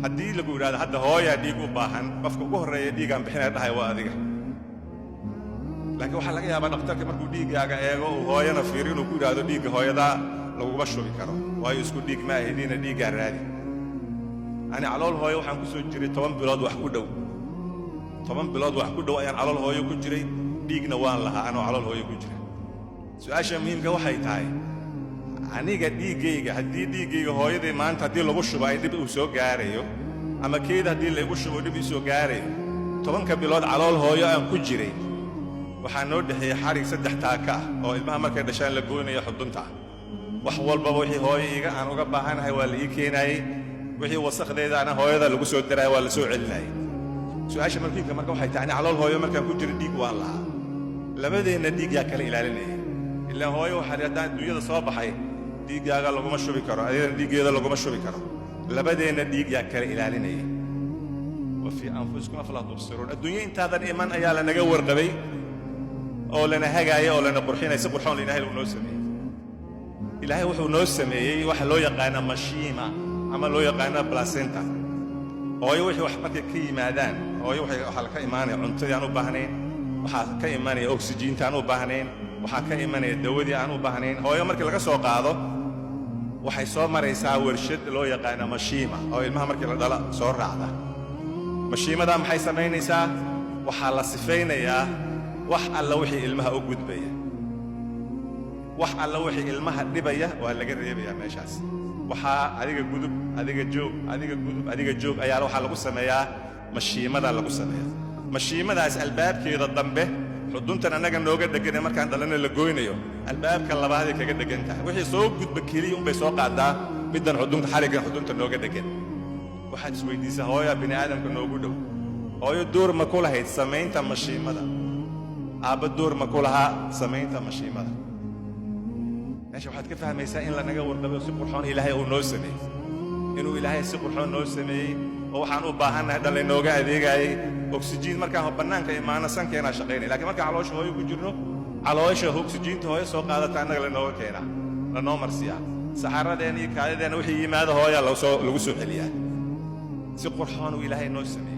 Haddii lagu yidhahdo hadda hooyaa dhiig u baahan, qofka ugu horreeya dhiigaan bixinaya dhahay waa adiga. Laakiin waxaa laga yaabaa dhakhtarka markuu dhiiggaaga eego, uu hooyana fiiro, inuu ku yidhaahdo dhiigga hooyadaa laguma shubi karo, waayo isku dhiig ma ahidina, dhiiggaa raadi. Ani calool hooyo waxaan ku soo jiray 10 bilood wax ku dhow. 10 bilood wax ku dhow ayaan calool hooyo ku jiray. Dhiigna waan lahaa anoo calool hooyo ku jira. Su'aasha muhiimka waxay tahay, aniga dhiiggayga, haddii dhiiggayga hooyaday maanta haddii lagu shubo ay dhib uu soo gaarayo, ama keeda haddii laygu shubo dhib ii soo gaarayo, 10-ka bilood calool hooyo aan ku jiray waxaa noo dhexeeyey xarig 3 taaka ah oo ilmaha markay dhashaan la goynayo xudunta ah. Wax walbaba wixii hooyo iiga aan uga baahanahay waa la ii keenaayey. Wixii wasakdeeda ana hooyada lagu soo daraaya waa la soo celinayay. Su'aasha markiinka marka waxay tahay, ani calool hooyo markaan ku jiro dhiig waan lahaa. Labadeenna dhiig yaa kala ilaalinayay? Ilaa hooyo waxaa li haddaan adduunyada soo baxay dhiiggaaga laguma shubi karo, ayadana dhiiggeeda laguma shubi karo. Labadeenna dhiig yaa kala ilaalinayay? وفي أنفسكم أفلا تبصرون. Adduunyo intaadan iman ayaa lanaga warqabay oo lana hagaaya oo lana qurxinaya. Si qurxoon Ilaahay uu noo sameeyey. Ilaahay wuxuu noo sameeyey waxa loo yaqaana mashiima ama loo yaqaana placenta. Hooyo wixii wax markay ka yimaadaan, hooyo waxaa ka imaanaya cuntadii aan u baahnayn, waxaa ka imanaya oksijiinta aan u baahnayn, waxaa ka imanaya dawadii aan u baahnayn. Hooyo markii laga soo qaado waxay soo maraysaa warshad loo yaqaana mashiima oo ilmaha markii la dhala soo raacda. Mashiimadaa maxay samaynaysaa? Waxaa la sifaynayaa wax alla wixii ilmaha u gudbaya. Wax alla wixii ilmaha dhibaya waa laga reebayaa meeshaas. Waxaa adiga gudub, adiga joog, adiga gudub, adiga joog ayaa waxaa lagu sameeyaa, mashiimadaa lagu sameeyaa. Mashiimadaas albaabkeeda dambe, xuduntan annaga nooga dhegane markaan dhalana la goynayo, albaabka labaaday kaga dhegan tahay. Wixii soo gudba keliya unbay soo qaadaa middan xudunta, xariggan xudunta nooga dhegan. Waxaad isweydiisaa, hooyaa bini aadamka noogu dhow, hooyo door ma ku lahayd samaynta mashiimada? Aabba door ma ku lahaa samaynta mashiimada? Meesha waxaad ka fahmaysaa in lanaga warqabay oo si qurxoon Ilaahay uu noo sameeyey, inuu Ilaahay si qurxoon noo sameeyey oo waxaan u baahannahay dhan laynooga adeegaayey. Oksijiin markaan bannaanka imaano sankeenaa shaqaynaya, lakiin markaan caloosha hooyo ku jirno, caloosha oksijiinta hooyo soo qaadata annaga lanooga keenaa, lanoo marsiyaa. Saxaradeenna iyo kaadideenna wixii yimaado hooyaa lagu soo celiyaa. Si qurxoon uu Ilaahay noo sameeyey.